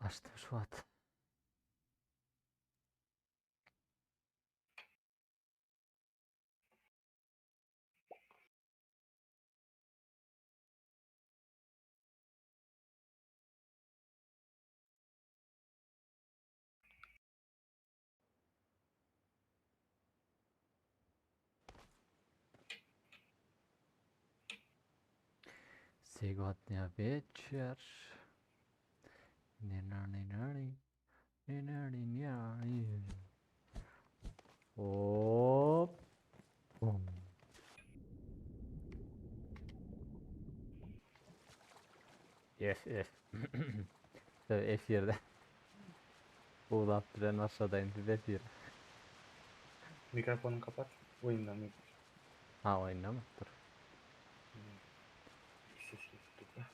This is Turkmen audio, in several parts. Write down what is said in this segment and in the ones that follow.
Açdym şu wagt. Сегодня вечер. Hop. Bum. Yes, yes. Efirde. Uwlap bilen başladaýyn siz efir. Mikrofonu kapat. Oyundan mı? Ha oýunda mı? Dur. Ses getirdik ya.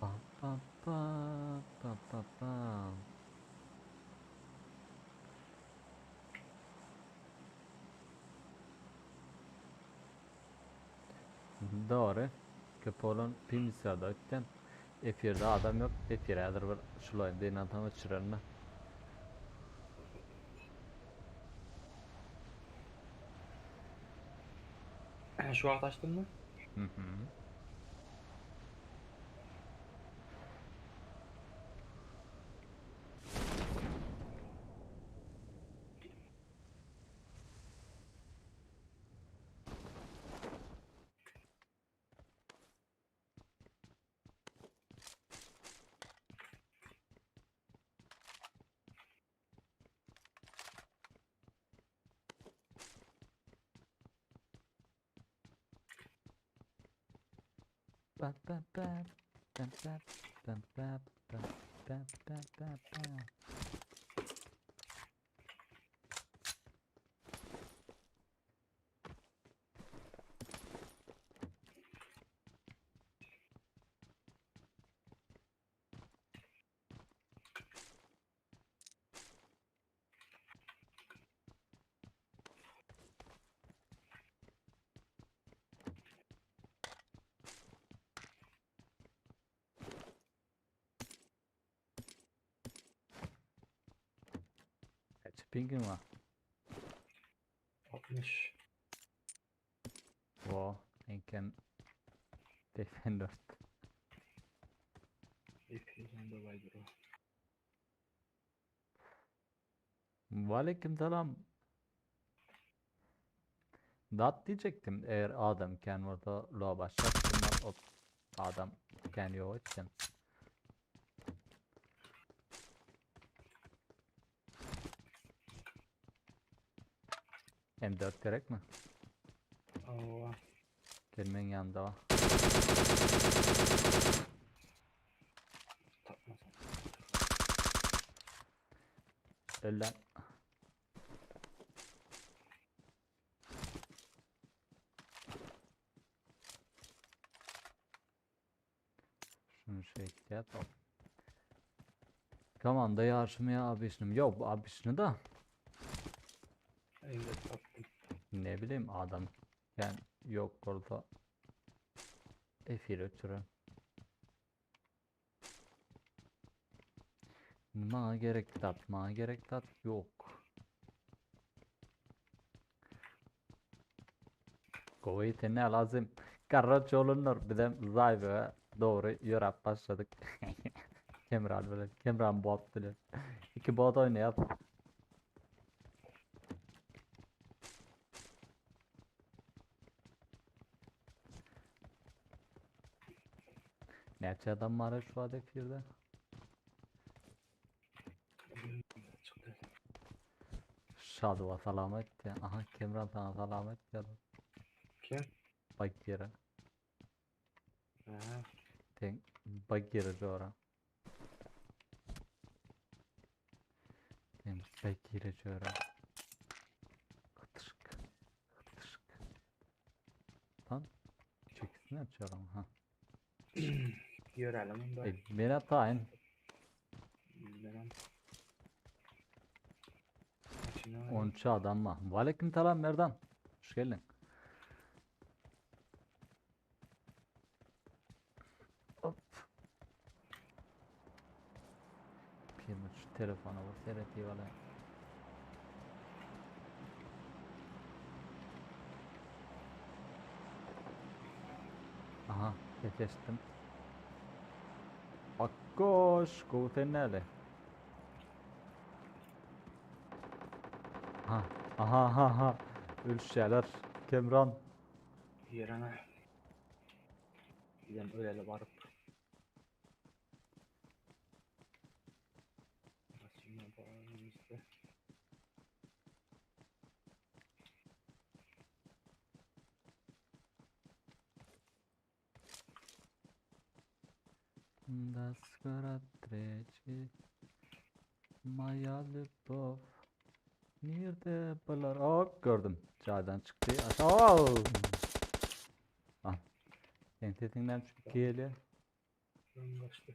Pam pam pam pam pam pam. Dogry. Köp bolan pimisiýada ötýän. Efirde adam ýok. Efir häzir bir şulaýyn dynansaň öçürenmi? Şu wagt açdyn mı? Mhm. Ba ba ba ba ba ba ba ba ba ba ba ba. Kaç pingin var? 60. Wo, enkem 84. Efirden dolayıdır o. Aleyküm selam. Dat diyecektim eğer adam ken orada lo başlattım o adam ken yok etken. M4 gerek mi? Allah. Gelmeyin yanında var. Tapmasam. Öl lan. Şunu şey yapalım. Komanda yarışmaya abişnim. Yok bu abişni da. Elimde taptım. Ne bileyim adam. Yani yok orada. Efir ötürü. Bana gerek tat, bana gerek tat yok. Kuvveti ne lazım? Karraç olunur. Bizem zaybe doğru yörep başladık. Kemran bilen, Kemran bot bilen. İki bot oynayalım. Näçe adam var şu an efirde? Çıktı. Şaduva salam et ya. Aha Kemran sana salam et ya. Kim? Bagira. Ha. Ten Bagira jora. Ten Bagira jora. Hıtışk. Hıtışk. Lan. Çık. Ne çaram ha. Ýörälim onda. E, men taýyn. Menem. Maşyna 13 adam var. Waleýkim salam Merdan. Hoş geldin. Hop. Bir şu telefona bir seyreteyim hele. Aha, ses eşitdim. Akkoş, gowy sen näle? Ha, aha, aha, aha. Ölüşýärler. Kemran. Ýerene. Bizem öleli baryp. Maşyna baranymyzda. Da skoro treći Moja ljubav Nirde bular? Hop gördüm. Jaýdan çykdy. Aşağı. Ah. Seň sesiňden çykyp gelýär. Ön kaçtı.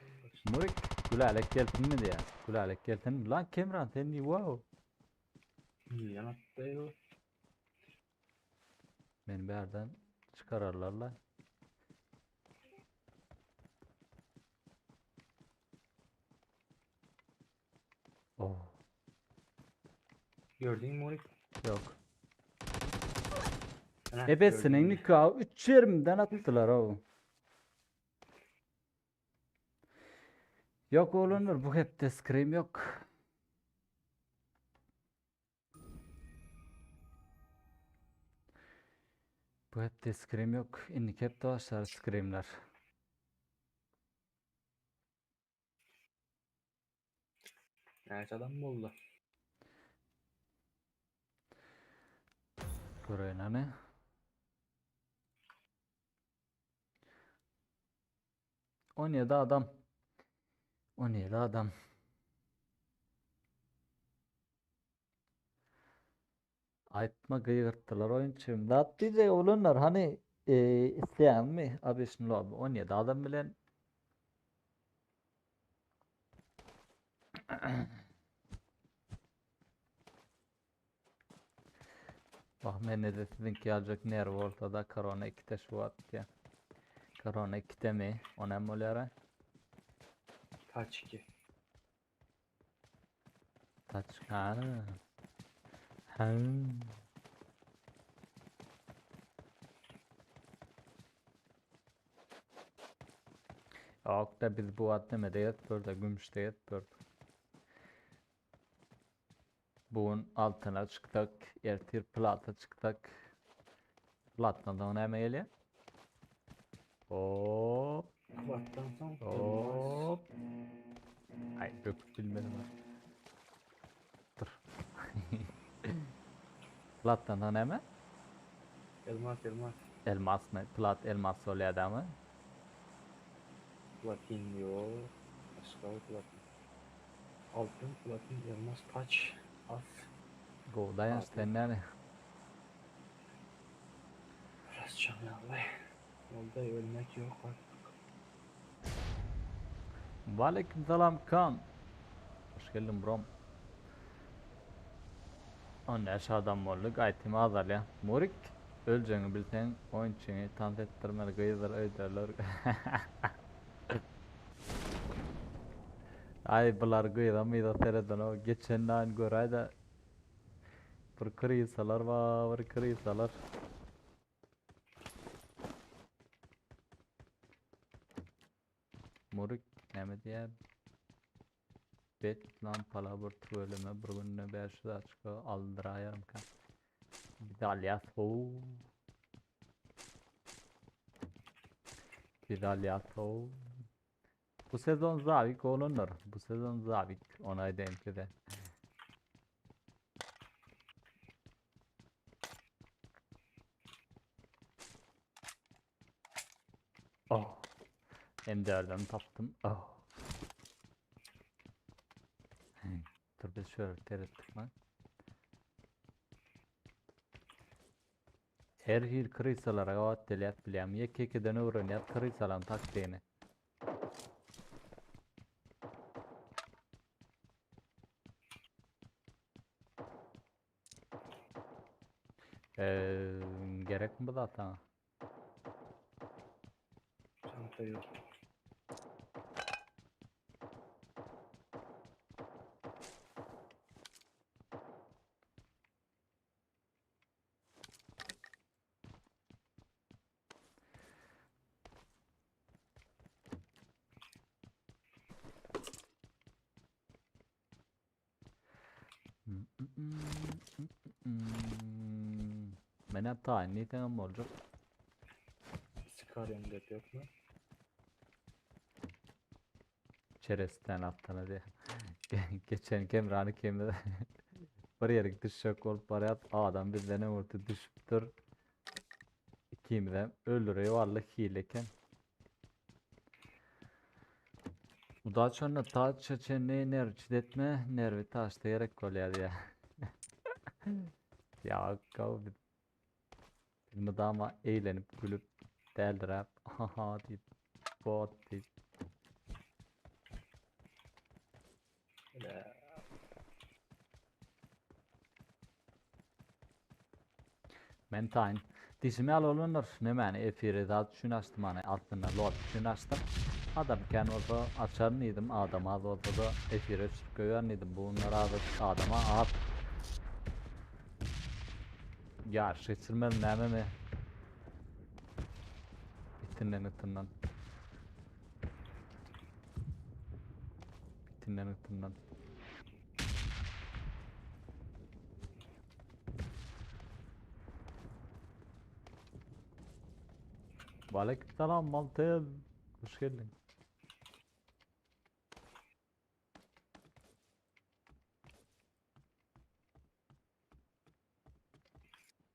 Ön kaçtı. Murik Gülalek gelsin mi diýär. Gülalek gelsin. Lan Kemran sen ni wow. Niye attı yo? Beni bir yerden çıkararlar lan. Oh Gördün mü Murik? yok. Heh, Ebesinin gördün mü? nikahı 3 yerimden attılar o. Yok oğlunlar bu hep de scream yok. Bu hep de scream yok. İndik hep de başlar screamler. Evet adam mı oldu? Göreyin hani. 17 adam. 17 adam. Aýtma gygyrtdylar oýunçym. Dat diýjek olanlar hani e, isleýänmi? Abi şunu abi 17 adam bilen Bak men ne de siziňki ýaljak nerw bolsa da korona 2-de şu wagt ýa. Korona 2-de mi? Onam bolýar. Kaç 2. Taç. Ha. Ha. Yok da biz bu wagt nemede ýetip gümüşde ýetip Bugün altına çyksak, ertir plata çyksak. Platdan da näme gelýär? Hop, Plattan son elmas. hop. Ay döküp bilmedim ha. Dur. Platdan da näme? Elmas elmas. Elmas mı? Plat elmas bolýar damy? Platin yo. Başka platin. Altın, platin, elmas, taç, as. Go daýanç Altın. sen näme? Biraz can yallah. Yolda ölmek yok artık. Waleýkim salam kan. Hoş geldin brom. On näçe adam boldy? Gaýtym azalýar. Murik öljeňi bilseň oýunçyňy tans etdirmeli gyzlar öýderler. Ay bular gyza myza sereden o geçen an göräý de bir krysalar bar, bir krysalar. Murik näme diýär? Bet lan pala bir tüweleme bir günde 500 açka aldyraýarym ka. Bir alýas ho. Bir alýas ho. Bu sezon Zavik olunur. Bu sezon Zavik. Onay deyin size. Oh. M4'üm tapdym. Oh. Dur biz şöyle terettik lan. Her hil krysalara gabat gelýäs bilýäňmi? Ýeke-ýekeden öwrenýäs krysalaryň taktigyny. Eee, gerekmi bu zat saňa? Çanta yok. Men hep taýyn diýseňem boljak. Scar M4 yok mu? Çeresten atdana diýe. Geçen Kemrany kemiz bir ýere düşjek bolup barýas. Adam bizden öňürti düşüpdir. Ikimizem öldürýär walla hile eken. Udaçanda taça çenli nerw çidetme, nerwi taşda gerek bolýar diýýär. Ya gaw biz biz mydama eýlenip gülüp däldiräp haha diýip bot diýip. Men taýyn. Diýşim ýaly oglanlar, nemäni efiri zat üçin açdym hany aslynda lot üçin açdym. Adam kän bolsa açaryn diýdim, adam az bolsa-da efire öçürip goýaryn diýdim. Bu günler azajyk adama az. Ýaryş geçirmeli nämemi? Itinden itinden. Bitinden itinden. Aleykümselam Maltel. Hoş geldin.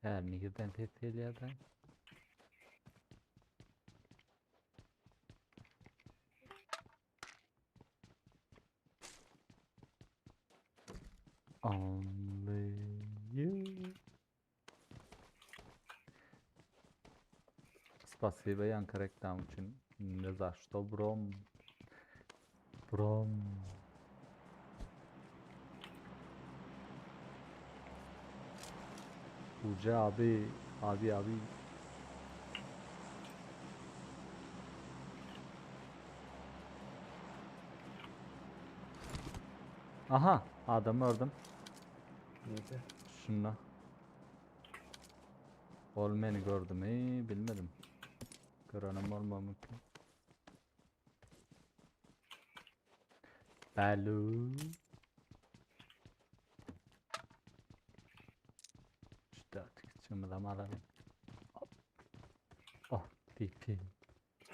Her nirden ses gelýär da? Only you. Spasibo ýaňky reklam üçin. Ne za što brom. Brom. Uca abi, abi abi. Aha, adamy gördüm. Neydi? Şunda. Ol meni gördümi bilmedim. Görenim bolma mümkin. Balu. Şu dört küçüğümüzem alalım. Hop. Oh, DP.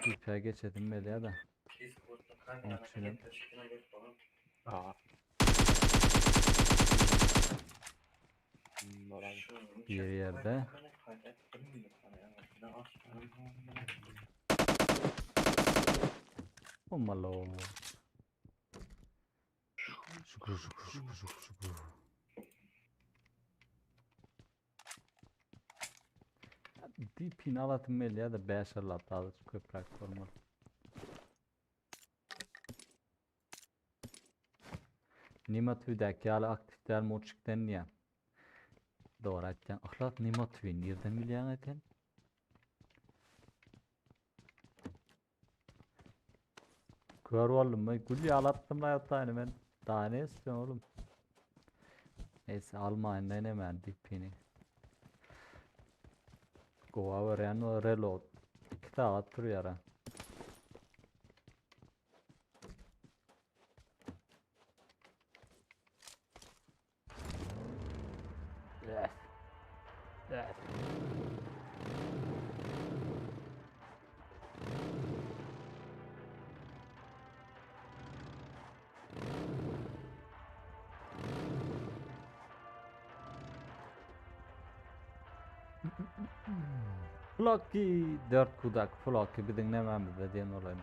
DP'ye geçelim böyle da. Onun Aa. Moral. Bir yerde. Olmalı. Şükür şükür şükür şükür şükür. DP'ni alatym gelýär da 5 alat azajyk köpräk bolmaly. Nima tüýdäki ýaly aktif däl moçikden diýýär. Dogry aýtýaň. Yhlas Nima tüýi nirden bilýäň sen? Kör boldum men. Gül ýaly atdym la ýataýyny men. Daha ne istiyorsun oğlum? Neyse almayın ne hemen dipini. Gowa görýän o reload. 2 sagat durýar ha. Yes. Yes. Floki 4 kudak Floki biziň nämemizde diýen bolaýyn.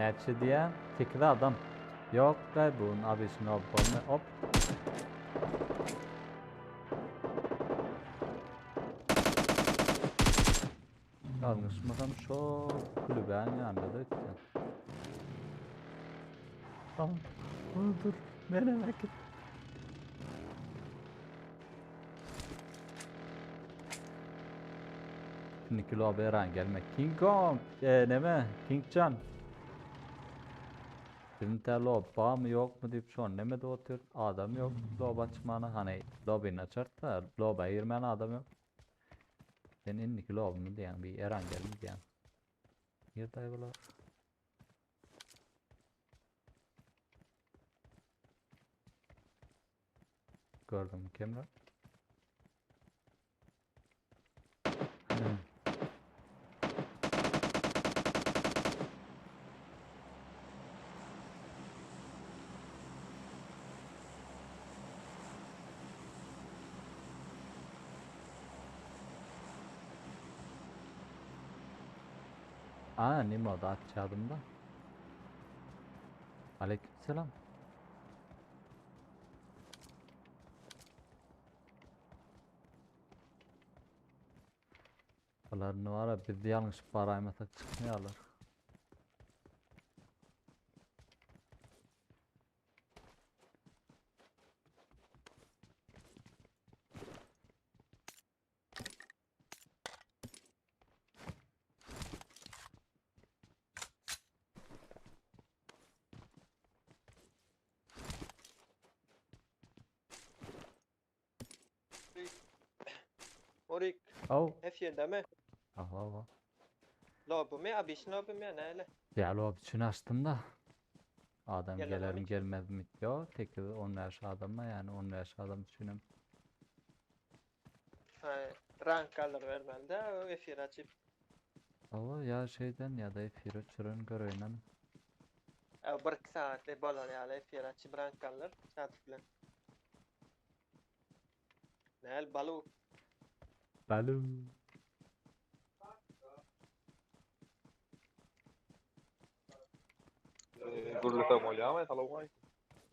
Näçe diýýän? 8 adam. Ýok, daý bu gün abişin op bolmy? Op. Ýalňyşmasam şo kulübäň ýanynda da ötýän. Tamam. Dur, menem äkit. Şimdi kilo beran gelmek. King Kong, e, neme? King Can. Bizim te lob bar mı yok mu deyip şon neme de otur. Adam yok. Lob açmana hani lobini açar da loba girmeyen adam yok. Sen indiki lobmy diýýäň, bir Eran gelmi diýýäň. Nirde bular? Gördüm kemra. Aa nime da atçadım da. Aleykümselam. Bular ne var biz yanlış baraymasak çıkmıyorlar. Orik, Au. efirde mi? Aha aha. Lobumy, abiş lobumy, näle? Ya lob için açtım da. Adam Gelen gelir mi mi? gelmez mi? Yok. Tek 15 adam mı yani 15 adam düşünüm. Ha, rank alır vermeli de efir açıp. Ama ya şeyden ya da efir uçurun göreyim. Bir iki saatli bolar ýaly efir açyp rank alır. Saat bilen. Näl balu. Balu. Gürlesem bolýarmy? Salowmaleýkim.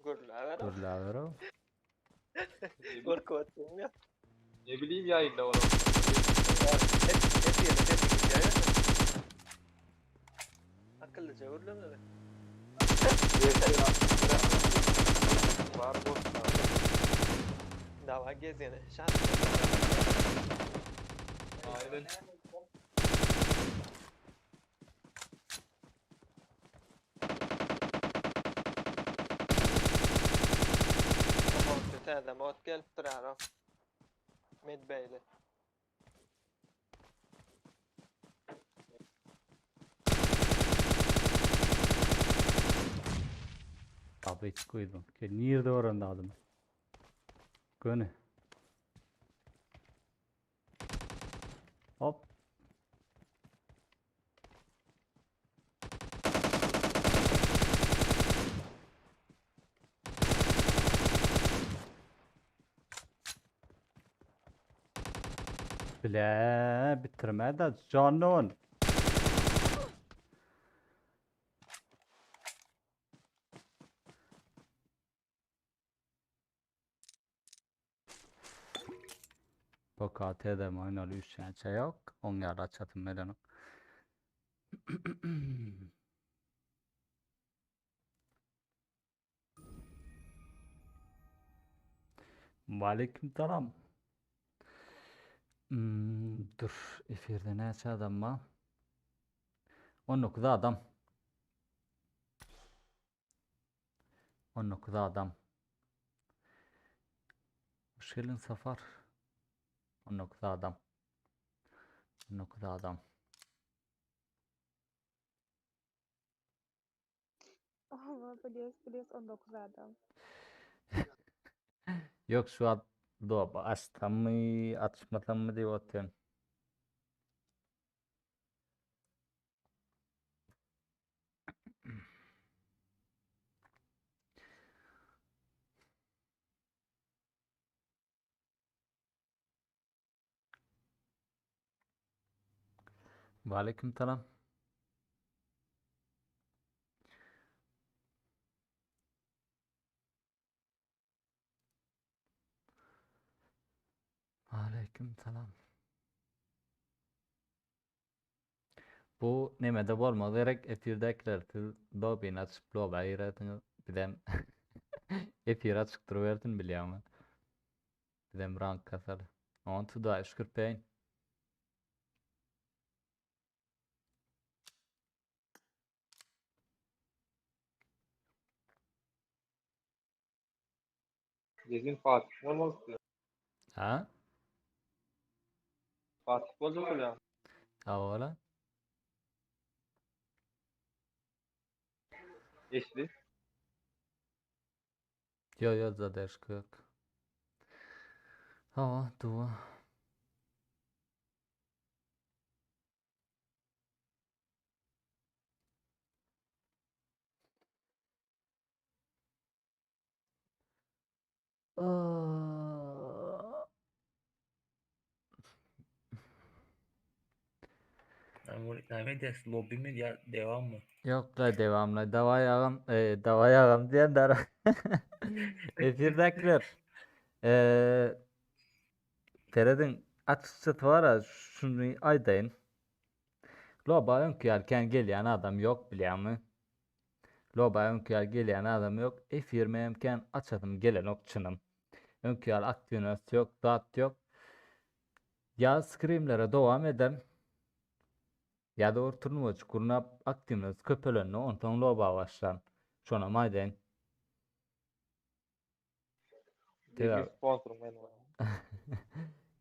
Gürläber. Gürläber o. Gorkup otyryn ýa. Ne bileyim ýaýynda bolan. Hep ýerde sesi gidýär ýa. Akyllyja gürlemeli. Bar bolsun. Dawa gez ýene. Şat. Aynen. Mod täze mod gelip durar o. Medbeyli. Tabi hiç koydum. Ki nirde oranda adım? Göni. Hop. Bile bitirme de canın. BKT'de mi oynalı 3 tane yok. On yara çatım melen. Aleyküm selam. Dur, efirde näçe adam var? 19 adam. 19 adam. Hoş geldin Safar. 19 adam. 19 adam. Ama biliyoruz biliyoruz 19 adam. Yok şu an dolabı açsam mı açmasam mı diye oturuyorum. Aleyküm selam. Aleyküm salam. Bu nemede bolmaz gerek efirdekiler siz lobbyny açyp lobä girersiňiz bizem efir açyk durubersin bilýäňmi. Bizem rank kasaly. On tuda şükür peýin. Gezin Fatih bolmak istiyor. Ha? Fatih bolacak oluyor. Hawa Eşli. Yo yo zadержка yok. Hawa duwa. Aa. Ben bu ne Lobby mi ya devam mı? Yok la devamlı. Davay ağam, e, davay ağam diyen der. Efirdekiler. E, Teredin açıkçası var ya şunu aydayın. Loba önkü gelýän adam yok bilýärmi? Loba önkü gelýän adam yok. Efirmemken açasym gelenok çynym. Önkü ýaly aktiwnost yok, zat yok. Ya scrimlere dowam eden ya da or turnuva gurnap aktiwnost köpelenini ondan loba başlan. Şona maýdaýyn. Gezin sponsorum ben var.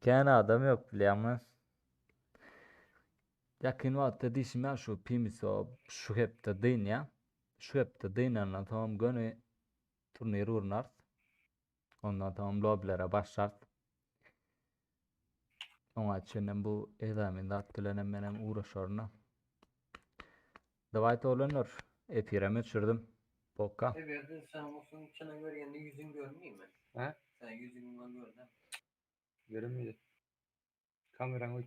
Kän adam yok bilýärmi? Yakın wagtda diýşim ya şu Pimiso şu hepde dynýa. Şu hepde dynandan tamam göni turnir gurnarys. Ondan tamam lobilere başlar. Oňa çenem bu ezamin zat bilenem menem uğraşarna. Davay tolanlar. Efireme çürdüm. Boka. E verdin sen olsun içine görgende yüzün görmeyeyim mi? He? Sen yüzünü gördün. Görünmüyor. Kameran.